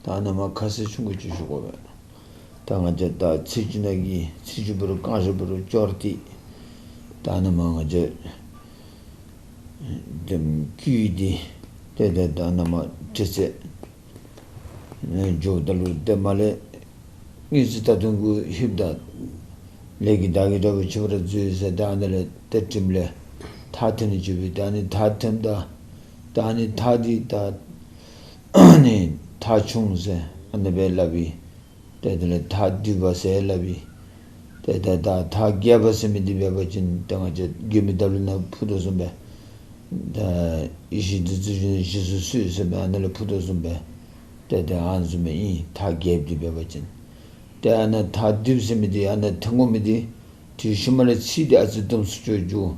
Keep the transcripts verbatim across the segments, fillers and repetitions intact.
ད་ཨ་ནཱ་མར་ཁ་ཟས་ཆུང་ཀུ་ཅིག་ཞུ་དགོ་པས། ད་ང་བཅས་ད་ཚེས་བཅུ་ནང་གི་ཚེས་བཅུ་འབད་རུང་རྐང་བཞི་འབད་རུང་ཅོག་ར་འཐདཔ། ད་ཨ་ནཱ་མར་ང་བཅས་དེམ་བཀོད་དེ་ཏེ་ད་ཨ་ནཱ་མར་དྲི་ཚད་འགྱོཝ་ད་ལུ་ཏེ་མར་ལས་དངུལ་རྩིས་ད་དུང་གུ་ལྷོདཔ་ད་ལས་ཀྱི་བདག་གིས་དྲག་པོའི་ཁྱད་པར་མཛོད་ཟེར། ད་ཨ་ནཱ་ལས་ཏེ་དྲིམ་ལས་ཐག་འཐེན་ནི་ཅིག་འབད། ད་ཨ་ནི་ཐག་འཐེནམ་ད་ད་ཨ་ནི་ཐག་འདི་ད་ཨ་ནི་ཐག་ཆུང་ཟེར་ཨ་ནི་སྦེ་སླབ་ཨིན། ཏེ་དེ་ལས་ཐག་འདུས་པ་ཟེར་སླབ་ཨིན། ཏེ་ད་ད་ཐག་རྒྱས་པ་ཟེར་མི་འདི་འབད་བ་ཅིན་ཏེ་ང་བཅས་མགོན་པོའི་འདབ་ལོ་ནང་ཕུལ་དོ་བཟུམ་སྦེ་ད་ཡེ་ཤེས་བདུད་རྩི་བཞུ་ནི་ཞེས་སུ་གསོལ་ཟེར་མི་ཨ་ནཱ་ལས་ཕུལ་དོ་བཟུམ་སྦེ་ཏེ་ཏེ་ཨ་ནི་བཟུམ་སྦེ་ཨིན། ཐག་རྒྱསཔ་འདི་འབད་བ་ཅིན། ཏེ་ཨ་ནཱ་ཐག་འདུསཔ་ཟེར་མི་འདི་ཨ་ནཱ་ཐལ་མོ་མི་འདི་དེའི་ཤུལ་མ་ལས་ཚིགས་འདི་ཨ་ཙི་དུམ་སུ་ཅིག་འགྱོ།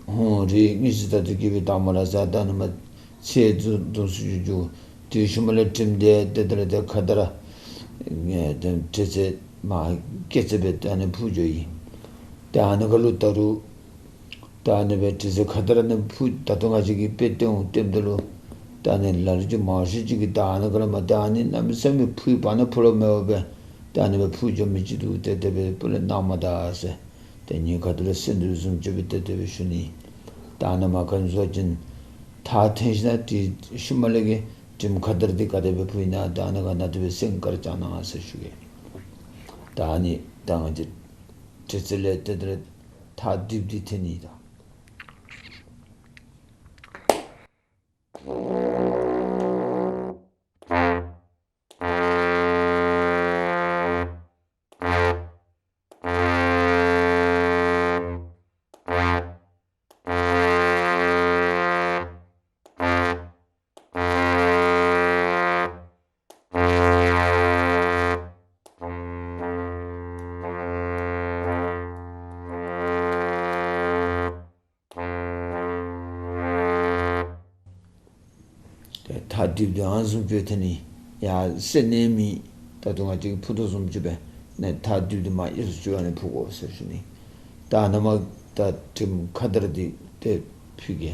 ཧཱུྃ་རེ་དངུལ་རྩིས་ད་ལྟོ་གི་སྦེ་བཏང་མ་ལ་ཟེར། ད་ཨ་ནཱ་མར་ཚིགས་དུམ་དུམ་སུ་ཅིག་འགྱོ། དེའི་ཤུལ་མ་ལས་དྲིམ་འདི་ཏེ་དེ་ལས་ཏེ་ཁ་དར་ཨེ་དྲི་ཚད་མར་སྐྱེད་ཚད་སྦེ་ཏེ་ཨ་ནི་ཕུལ་འགྱོཝ་ཨིན། ཏེ་ཨ་ནི་ཁར་ལུ་ད་རུང་ད་ཨ་ནི་སྦེ་དྲི་ཚད་ཁ་དར་ཨ་ནི་ཕུལ། ད་ལྟོ་ང་བཅས་ཀྱིས་དཔེ་སྟོནམ་སྟོནམ་ད་ལུ་ད་ཨ་ནི་ལ་ལུ་ཅིག་མང་ཤོས་ཅིག་གིས་ད་ཨ་ནི་ཁར་མར་ད་ཨ་ནི་གནམ་མེད་ས་མེད་ཕུལ་བ་ན་ཕུལ་ལོང་མེད་པར་སྦེ་ད་ཨ་ནི་སྦེ་ཕུལ་འགྱོ་མི་ཅིག་འདུག། ཏེ་དེ་སྦེ་སྤུ་ལས་གནང་མ་ད་ཟེར། ཏེ་ངེའི་ཁ་ཐུག་ལས་གསན་དོ་བཟུམ་ཅིག་སྦེ་ཏེ་དེ་སྦེ་ཞུ་ནི། ད་ཨ་ནཱ་མར་ག་ཅི་ཟེར་བ་ཅིན་ཐག་འཐེན་ཞིནམ་དེའི་ཤུལ་མ་ལས་ཀྱི་དྲིམ་ཁ་དར་འདི་ག་དེ་སྦེ་ཕུལ་ཨིན་ན་ད་ཨ་ནཱ་ག་ན་དེ་སྦེ་གསན་བཀའ་དྲིན་བསྐྱང་གནང་ཟེར་ཞུ་གེ། ད་ཨ་ནི་ད་ང་བཅས་དྲི་ཚད་ལས་ཏེ་དེ་ལས་ཐག་འདུསཔ་འདི་འཐེན་ནི་ད། ཏེ་ཐག་འདུསཔ་འདི་ཨ་ནི་བཟུམ་ཅིག་འཐེན་ནི། ཡར་སེར་སྣས་མི་ད་ལྟོ་ང་བཅས་ཀྱིས་ཕུལ་དོ་བཟུམ་ཅིག་སྦེ་ནི་ཐག་འདུསཔ་འདི་མར་གཡས་སུ་ཅིག་ཨ་ནི་ཕུལ་དགོ་ཟེར་ཞུ་ནི། ད་ཨ་ནཱ་མར་ད་དྲིམ་ཁ་དར་འདི་ཏེ་ཕུལ་གེ།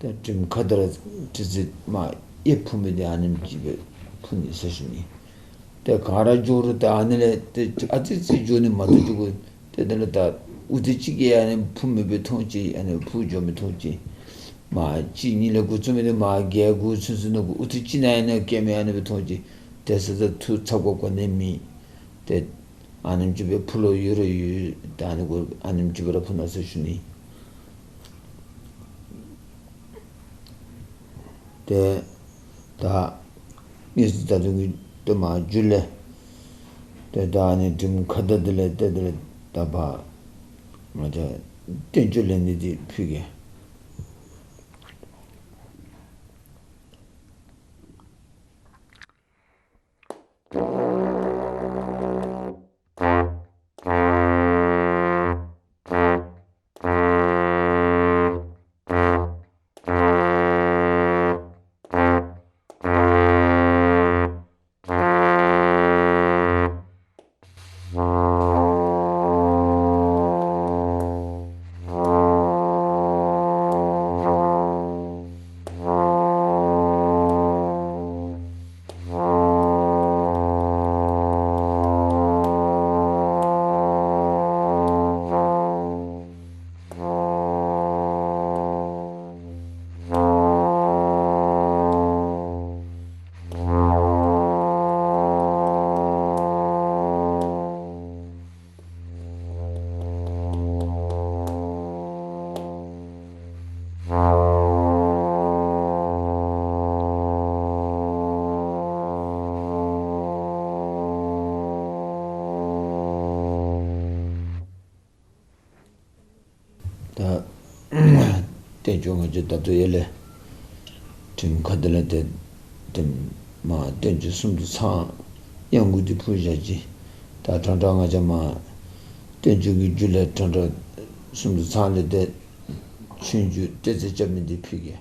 ཏེ་དྲིམ་ཁ་དར་དྲི་ཚད་མར་གཡས་ཕུལ་མི་འདི་ཨ་ནེམ་ཅིག་སྦེ་ཕུལ་ནི་ཟེར་ཞུ་ནི། ཏེ་ག་ར་འགྱོ་རུང་ཏེ་ཨ་ནི་ལས་ཏེ་ཨ་ཙི་ཙི་འགྱོ་ནི་མ་གཏོགས་འགྱོ་དགོ། ཏེ་དེ་ལས་ད་ཨུ་ཏི་གཅིག་གིས་ཨ་ནི་ཕུལ་མི་སྦེ་མཐོང་ཅི། ཨ་ནི་ཕུལ་འགྱོ་མི་མཐོང་ཅི། མར་གཅིག་གཉིས་ལས་འགོ་བཙུགས་མི་འདི་མར་བརྒྱད་དགུ་ཚུན་ཚོད་ནང་གུ་ཨུ་ཏི་གཅིག་ནང་ཡང་ནི་སྐྱེལ་མི་ཨ་ནི་སྦེ་མཐོང་ཅི། དེ་ཟེར་ད་ཐུགས་ཚ་དགོཔ་གོ་ནི་མེད། ཏེ་ཨ་ནེམ་ཅིག་སྦེ་ཕུལ་ལོང་ཡོད་རུང་ཡོད། ད་ཨ་ནི་གུ་ཨ་ནེམ་ཅིག་སྦེ་ར་ཕུལ་གནང་ཟེར་ཞུ་ནི། ཏེ་ད་དངུལ་རྩིས་ད་དུང་གི་ཏེ་མར་མཇུག་ལས་ཏེ་ད་ཨ་ནི་དྲིམ་ཁ་དར་འདི་ལས་ཏེ་དེ་ལས་ད་ཕར་ང་བཅས་བསྟན་བཅོས་ལེན་ནི་འདི་ཕུལ་གེ། ད་བསྟན་བཅོས་ང་བཅས་ད་ལྟོ་ཡར་ལས་དྲིམ་ཁ་དར་ལས་ཏེ་དྲིམ་མར་བསྟན་བཅོས་གསུམ་དུ་ཚང་གཡང་འགུགས་འདི་ཕུལ་བཞག་ཅི། ད་ཕྲང་ཕྲང་ང་བཅས་མར་ བསྟན་བཅོས་ཀྱི་རྒྱུད་ལས་དོན་དག་སུམ་ཅུ་ཚང་ལས་ཏེ་ཆོས་འབྱུང་བསྟན་རྩིས་རྐྱབ་མི་འདི་ཕུལ་གེ།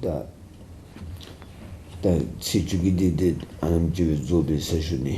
ད་ད་ཚེས་བཅུ་གི་འདི་ཏེ་ཨ་ནེམ་ཅིག་སྦེ་རྫོགས་པས་ཟེར་ཞུ་ནི།